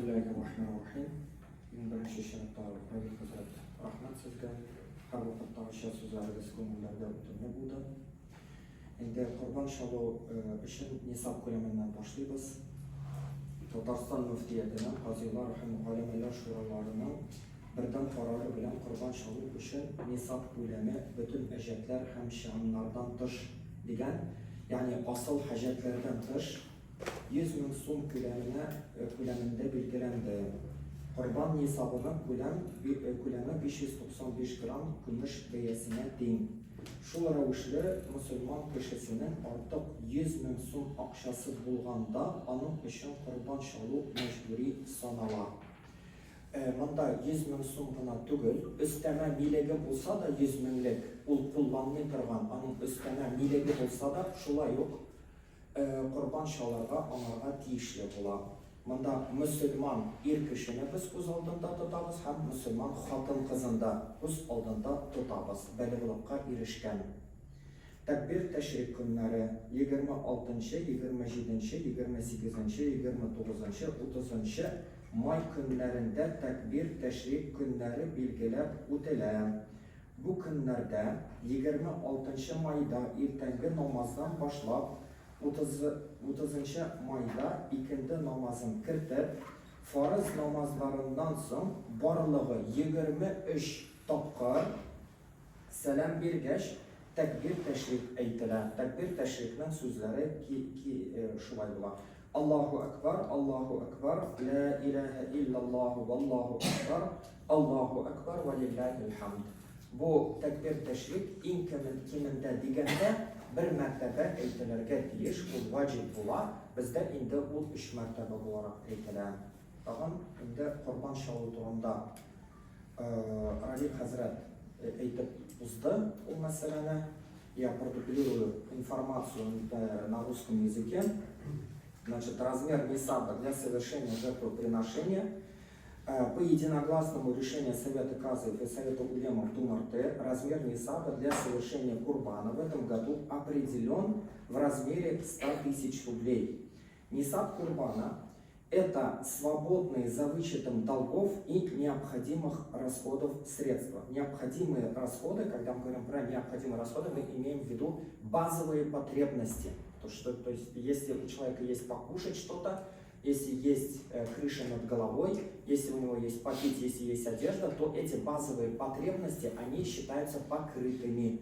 Бисмиллаһир-рахманир-рахим. Иң беренче чиратта, Равил хәзрәт, рәхмәт сезгә. Һәрвакыттагыча сүзләрегез күңелләргә үтемле булды. Инде корбан чалу өчен нисаб күләменнән башлыйбыз. Татарстан мөфтиятенең, казыйлар һәм голәмәләр шураларының бердәм карары белән корбан чалу өчен нисаб күләме бөтен әҗәтләр һәм чыгымнардан тыш дигән, ягъни асыл хаҗәтләрдән тыш, 100 мең сум күләменә күләмендә билгеләнде. Корбан нисабының күләм күләме 595 грамм көмеш бәясенә тиң. Шул рәвешле, мөселман кешесенең артык 100 мең сум акчасы булганда, аның өчен корбан чалу мәҗбүри санала. Монда 100 мең сум гына түгел, өстәмә милеге булса да 100 меңлек, ул кулланмый торган, аның өстәмә милеге булса да, шулай ук корбан чалырга аңарга тиешле була. Монда мөселман ир кешене без күз алдында тотабыз һәм мөселман хатын-кызын да күз алдында тотабыз, балигълыкка ирешкән. Тәкбир тәшрик көннәре, 26 нчы, 27 нче, 28 нче, 29 нчы, 30 нчы май көннәрендә тәкбир тәшрик көннәре билгеләп үтелә. Бу көннәрдә, 26 майда иртәнге намаздан башлап, утызынчы майда икенде намазын кертеп, фарыз намазларыннан соң барлыгы 23 тапкыр сәлам биргәч, тәкбир тәшрик әйтелә. Тәкбир тәшрикнең сүзләре шулай була. Аллаһу әкбар, Аллаһу әкбар, лә иләһә иллаллаһу валлаһу әкбар, Аллаһу әкбар вә лиллаһил хамд. Бу тәкбир тәшрик иң кимендә дигәндә бер мәртәбә әйтелергә тиеш, ул ваҗиб була, бездә инде ул өч мәртәбә буларак әйтелә. Тагын инде корбан чалу турында Равил хәзрәт әйтеп узды ул мәсьәләне. Я продублирую информацию на русском языке. Значит, размер нисаба для совершения жертвоприношения по единогласному решению Совета Казов и Совета Улемов ДУМРТ размер нисаба для совершения курбана в этом году определен в размере 100 тысяч рублей. Нисаб курбана – это свободные за вычетом долгов и необходимых расходов средства. Необходимые расходы, когда мы говорим про необходимые расходы, мы имеем в виду базовые потребности. То есть, если у человека есть покушать что-то, если есть крыша над головой, если у него есть попить, если есть одежда, то эти базовые потребности, они считаются покрытыми.